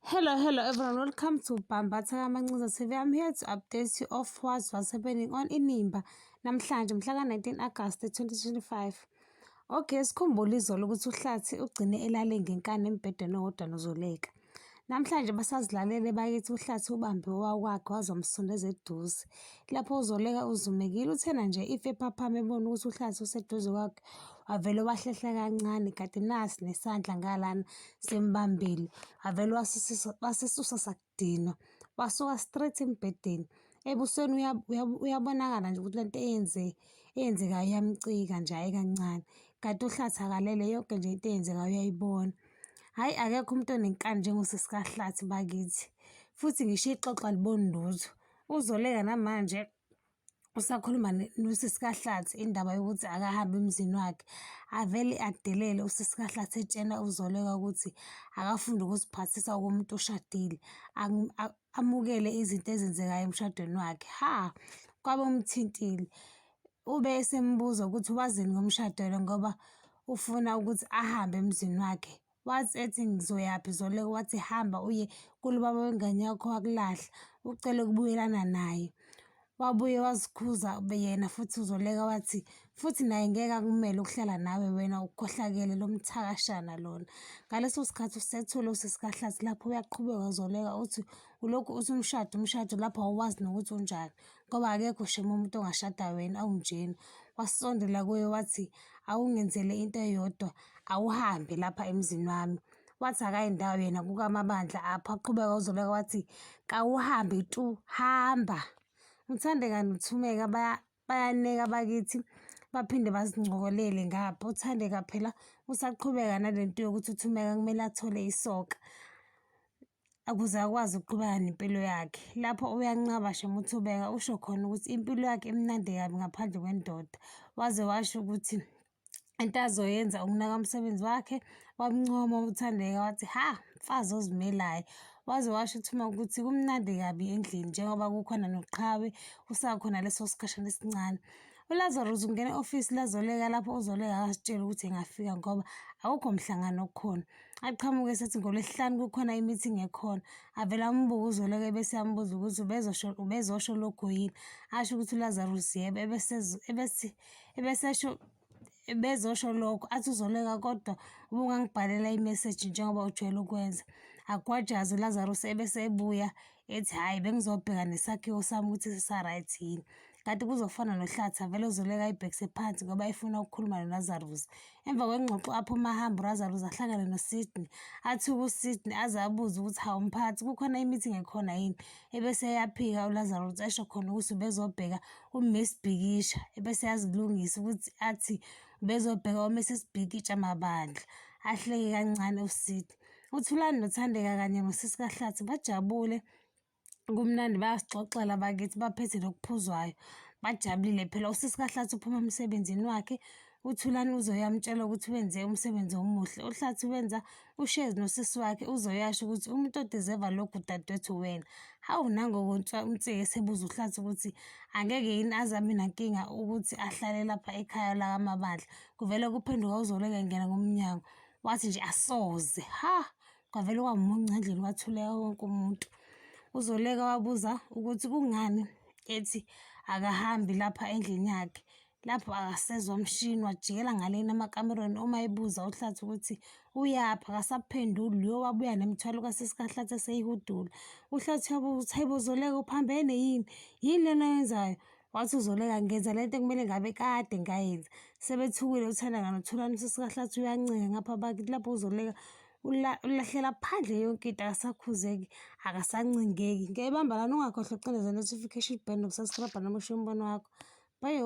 Hello, hello everyone. Welcome to Bambatha Kamancinza TV. I'm here to update you of what was happening on Inimba namhlanje mhla ka-19 August 2025. Okay, sikhumbule izolo ukuthi uHlathi ugcine elale ngenkani embhedeni owodwa noZoleka. Namhlanje basazilalele bakithi uHlathi ubambe owakwakhe waze wamsondeza eduze. Lapho uZoleka uzumekile uthena nje if ephaphama ebona ukuthi uHlathi useduze kwakhe wavele wahlehla kancane kade nasi nesandla ngalana simbambile wavele wasisusa sakudinwa wasuka straight embhedeni. Ebusweni uyabonakala nje ukuthi lento eyenzekayo iyamcika nje hhayi kancane. Kanti uHlathi akalele yonke nje into eyenzekayo uyayibona. Hhayi akekho umuntu onenkani njengosisi kaHlathi bakithi. Futhi ngisho ixoxo aliboni lutho. UZoleka namanje usakhuluma nosisi kaHlathi indaba yokuthi akahambe emzini wakhe. Avele adelele usisi kaHlathi etshena uZoleka ukuthi akafunde ukuziphathisa okomuntu oshadile, amukele izinto ezenzekayo emshadweni wakhe. Ha, kwabe umthintile. Ube esembuza ukuthi wazini ngomshado yena ngoba ufuna ukuthi ahambe emzini wakhe. Wathi ethi ngizoyaphi Zoleka, wathi hamba uye kulo baba wengane yakho wakulahla, ucele ukubuyelana naye. Wabuye wazikhuza yena futhi uZoleka wathi futhi naye ngeke akumele ukuhlala nawe wena ukhohlakele lo mthakashana lona. Ngaleso sikhathi usethule usisi kaHlathi lapho uyaqhubeka uZoleka uthi ulokhu uthi umshado umshado lapho awuwazi nokuthi unjani ngoba akekho shame umuntu ongashada wena awunjena. Wasondela kuye wathi awungenzele into eyodwa awuhambe lapha emzini wami. Wathi akayi ndawo yena kukaMabandla apho. Waqhubeka uZoleka wathi kawuhambe tu hamba. UThandeka noThumeka bayaneka bakithi baphinde bazincokolele ngapha. UThandeka phela usaqhubeka nalento yokuthi uThumeka kumele athole isoka ukuze akwazi ukuqhubeka nempilo yakhe. Lapho uyanqaba shem uThubeka usho khona ukuthi impilo yakhe imnandi kabi ngaphandle kwendoda. Waze washo ukuthi into azoyenza ukunaka umsebenzi wakhe. Wamncoma uThandeka wathi ha mfazi ozimelayo. Waze washo uThuma ukuthi kumnandi kabi endlini njengoba kukhona noQhawe usakhona leso sikhashana esincane. ULazarus ungena e-ofisi laZoleka lapho uZoleka akasitsheli ukuthi engafika ngoba awukho mhlangano okhona. Aqhamuke esethi ngoLwesihlanu kukhona i-meeting ekhona. Avele ambuke uZoleka ebese ambuza ukuthi ubezosho ubezosho lokhu yini. Asho ukuthi uLazarus yebo ebesesho bezosho lokho. Athi uZoleka kodwa ubungangibhalela imeseji njengoba ujwayele ukwenza. Agwajaze uLazarus ebese ebuya ethi hhayi bengizobheka nesakhiwo sami ukuthi sisa-right yini. Kanti kuzofana noHlathi avele uZoleka ayibhekise phansi ngoba efuna ukukhuluma noLazarus. Emva kwengxoxo aphume ahambe uLazarus ahlangane noSydney. Athuke uSydney aze abuze ukuthi hawu mphathi kukhona i-meeting ekhona yini. Ebese eyaphika uLazarus esho khona ukuthi ubezobheka uMiss Bhikisha. Ebese eyazilungisa ukuthi athi ubezobheka uMrs Bhikitsha Mabandla. Ahleke kancane uSydney. UThulani noThandeka kanye nosisi kaHlathi bajabule kumnandi bayasixoxela bakithi baphethe nokuphuzwayo bajabulile phela usisi kaHlathi uphuma emsebenzini wakhe uThulani uzoyamtshela ukuthi wenze umsebenzi omuhle uHlathi wenza ushezi nosisi wakhe uzoyasho ukuthi umuntu odizeva lokhu dadewethu wena hawu nangoku uNtsiki esebuza uHlathi ukuthi angeke yini aze abe nankinga ukuthi ahlale lapha ekhaya lakaMabandla kuvele kuphenduka uZoleka engena ngomnyango wathi nje asoze ha kwavele kwamunca endlini kwathuleka wonke umuntu. UZoleka wabuza ukuthi kungani ethi akahambi lapha endlini yakhe. Lapho akasezwa mshini wajikela ngalena emakamerweni uma ebuza uHlathi ukuthi uyaphi akasaphenduli loyo wabuya nemithwalo kasisi kaHlathi eseyihudula. UHlathi uyabuza ukuthi hayibo Zoleka uphambene yini? Yini lena oyenzayo? Wathi uZoleka ngenza lento ekumele ngabe kade ngayenza. Sebethukile uThandeka noThulani usisi kaHlathi uyancenga ngapha bakithi lapho uZoleka ulahlela phandle yonke into akasakhuzeki akasancengeki. Ngiyayibamba lana ungakhohlwa ukucindezela notification bell nokusubscribe noma ushiye umbono wakho. Bye.